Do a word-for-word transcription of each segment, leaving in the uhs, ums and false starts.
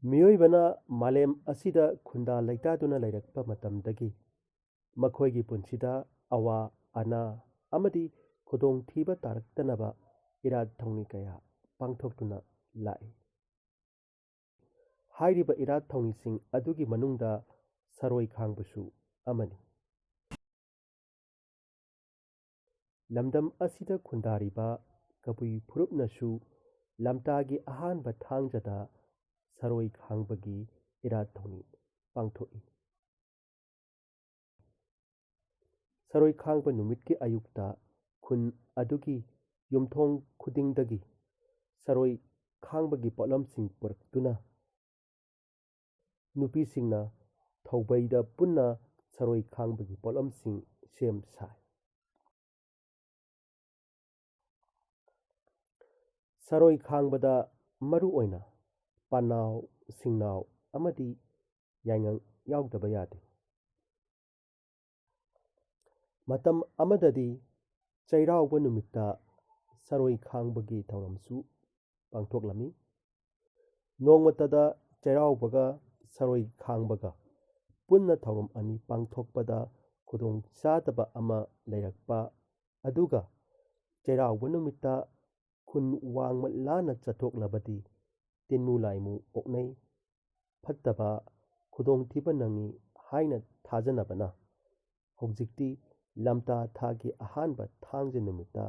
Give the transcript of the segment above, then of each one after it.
ꯃꯤꯑꯣꯏꯕꯅ ꯃꯥꯂꯦꯝ ꯑꯁꯤꯗ ꯈꯨꯟꯗꯥ ꯂꯩꯇꯥꯗꯨꯅ ꯂꯩꯔꯛꯄ ꯃꯇꯝꯗꯒꯤ ꯃꯈꯣꯏꯒꯤ ꯄꯨꯟꯁꯤꯗ ꯑꯋꯥ ꯑꯅꯥ ꯑꯃꯗꯤ ꯈꯨꯗꯣꯡꯊꯤꯕ ꯇꯥꯔꯛꯇꯅꯕ ꯏꯔꯥꯠ ꯊꯧꯅꯤ ꯀꯌꯥ ꯄꯥꯡꯊꯣꯛꯇꯨꯅ ꯂꯥꯛꯏ꯫ ꯍꯥꯏꯔꯤꯕ ꯏꯔꯥꯠ ꯊꯧꯅꯤꯁꯤꯡ ꯑꯗꯨꯒꯤ ꯃꯅꯨꯡꯗ ꯁꯔꯣꯏ ꯈꯥꯡꯕꯁꯨ ꯑꯃꯅꯤ꯫ ꯂꯝꯗꯝ ꯑꯁꯤꯗ ꯈꯨꯟꯗꯥꯔꯤꯕ ꯀꯕꯨꯏ ꯐꯨꯔꯨꯞꯅꯁꯨ ꯂꯝꯇꯥꯒꯤ ꯑꯍꯥꯟꯕ ꯊꯥꯡꯖꯗ ꯁꯔꯣꯏ ꯈꯥꯡꯕꯒꯤ ꯏꯔꯥꯠ ꯊꯧꯅꯤ ꯄꯥꯡꯊꯣꯛꯏ꯫ ꯁꯔꯣꯏ ꯈꯥꯡꯕ ꯅꯨꯃꯤꯠꯀꯤ ꯑꯌꯨꯛꯇ ꯈꯨꯟ ꯑꯗꯨꯒꯤ ꯌꯨꯝꯊꯣꯡ ꯈꯨꯗꯤꯡꯗꯒꯤ ꯁꯔꯣꯏ ꯈꯥꯡꯕꯒꯤ ꯄꯣꯠꯂꯝꯁꯤꯡ ꯄꯨꯔꯛꯇꯨꯅ ꯅꯨꯄꯤꯁꯤꯡꯅ ꯊꯧꯕꯩꯗ ꯄꯨꯟꯅ ꯁꯔꯣꯏ ꯈꯥꯡꯕꯒꯤ ꯄꯣꯠꯂꯝꯁꯤꯡ ꯁꯦꯝ ꯁꯥꯏ꯫ ꯁꯔꯣꯏ ꯈꯥꯡꯕꯗ ꯃꯔꯨ ꯑꯣꯏꯅ ꯄꯥꯅꯥꯎ, ꯁꯤꯡꯅꯥꯎ ꯑꯃꯗꯤ ꯌꯥꯏꯉꯪ ꯌꯥꯎꯗꯕ ꯌꯥꯗꯦ꯫ ꯃꯇꯝ ꯑꯃꯗꯗꯤ ꯆꯩꯔꯥꯎꯕ ꯅꯨꯃꯤꯠꯇ ꯁꯔꯣꯏ ꯈꯥꯡꯕꯒꯤ ꯊꯧꯔꯝꯁꯨ ꯄꯥꯡꯊꯣꯛꯂꯝꯃꯤ꯫ ꯅꯣꯡꯃꯇꯗ ꯆꯩꯔꯥꯎꯕꯒ ꯁꯔꯣꯏ ꯈꯥꯡꯕꯒ ꯄꯨꯟꯅ ꯊꯧꯔꯝ ꯑꯅꯤ ꯄꯥꯡꯊꯣꯛꯄꯗ ꯈꯨꯗꯣꯡ ꯆꯥꯗꯕ ꯑꯃ ꯂꯩꯔꯛꯄ ꯑꯗꯨꯒ ꯆꯩꯔꯥꯎꯕ ꯅꯨꯃꯤꯠꯇ ꯈꯨꯟ ꯋꯥꯡꯃ ꯂꯥꯟꯅ ꯆꯠꯊꯣꯛꯂꯕꯗꯤ ꯇꯤꯟꯃꯨ ꯂꯥꯏꯃꯨ ꯑꯣꯛꯅꯩ, ꯐꯠꯇꯕ ꯈꯨꯗꯣꯡꯊꯤꯕ ꯅꯪꯉꯤ ꯍꯥꯏꯅ ꯊꯥꯖꯅꯕꯅ ꯍꯧꯖꯤꯛꯇꯤ ꯂꯝꯇꯥ ꯊꯥꯒꯤ ꯑꯍꯥꯟꯕ ꯊꯥꯡꯖ ꯅꯨꯃꯤꯠꯇ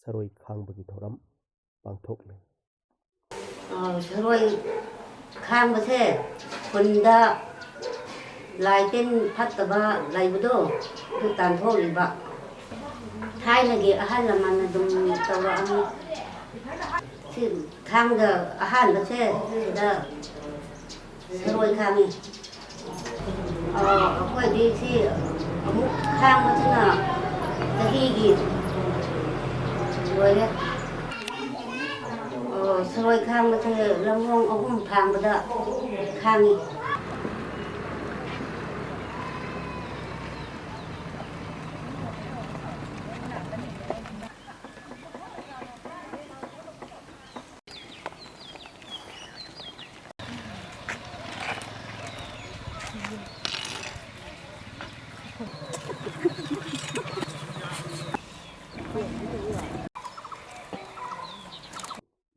ꯁꯔꯣꯏ ꯈꯥꯡꯕꯒꯤ ꯊꯧꯔꯝ ꯄꯥꯡꯊꯣꯛꯂꯤ꯫ ꯑ, ꯁꯔꯣꯏ ꯈꯥꯡꯕꯁꯦ ꯈꯨꯟꯗ ꯂꯥꯏ ꯇꯤꯟ ꯐꯠꯇꯕ ꯂꯩꯕꯗꯣ ꯑꯗꯨ ꯇꯥꯟꯊꯣꯛꯂꯤꯕ ꯊꯥꯏꯅꯒꯤ ꯑꯍꯜ ꯂꯃꯟꯅ ꯑꯗꯨꯝ ꯇꯧꯔꯛꯑꯝꯃꯤ꯫ ꯁꯤ ꯊꯥꯡꯖ ꯑꯍꯥꯟꯕꯁꯦ ꯁꯤꯗ ꯁꯔꯣꯏ ꯈꯥꯡꯉꯤ꯫ ꯑ, ꯑꯩꯈꯣꯏꯗꯤ ꯁꯤ ꯑꯃꯨꯛ ꯈꯥꯡꯕꯁꯤꯅ ꯆꯍꯤꯒꯤ ꯂꯣꯏꯔꯦ꯫ ꯑ, ꯁꯔꯣꯏ ꯈꯥꯡꯕꯁꯦ ꯂꯝꯂꯣꯡ ꯑꯍꯨꯝ ꯊꯥꯡꯕꯗ ꯈꯥꯡꯉꯤ꯫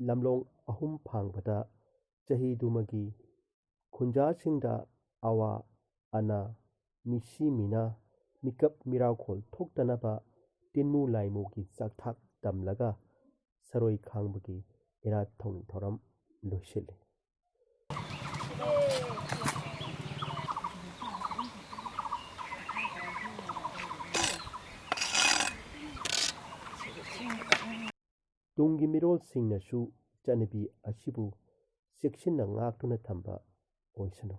ꯂꯝꯂꯣꯡ ꯑꯍꯨꯝ ꯐꯥꯡꯕꯗ ꯆꯍꯤꯗꯨꯃꯒꯤ ꯈꯨꯟꯖꯥꯁꯤꯡꯗ ꯑꯋꯥ ꯑꯅꯥ, ꯃꯤꯁꯤ ꯃꯤꯅꯥ, ꯃꯤꯀꯞ ꯃꯤꯔꯥꯎꯈꯣꯜ ꯊꯣꯛꯇꯅꯕ ꯇꯤꯟꯃꯨ ꯂꯥꯏꯃꯨꯒꯤ ꯆꯥꯛꯊꯥꯛ ꯇꯝꯂꯒ ꯁꯔꯣꯏ ꯈꯥꯡꯕꯒꯤ ꯏꯔꯥꯠ ꯊꯧꯅꯤ ꯊꯧꯔꯝ ꯂꯣꯏꯁꯤꯜꯂꯤ꯫ ꯇꯨꯡꯒꯤ ꯃꯤꯔꯣꯜꯁꯤꯡꯅꯁꯨ ꯆꯠꯅꯕꯤ ꯑꯁꯤꯕꯨ ꯆꯦꯛꯁꯤꯟꯅ ꯉꯥꯛꯇꯨꯅ ꯊꯝꯕ ꯑꯣꯏꯁꯅꯨ꯫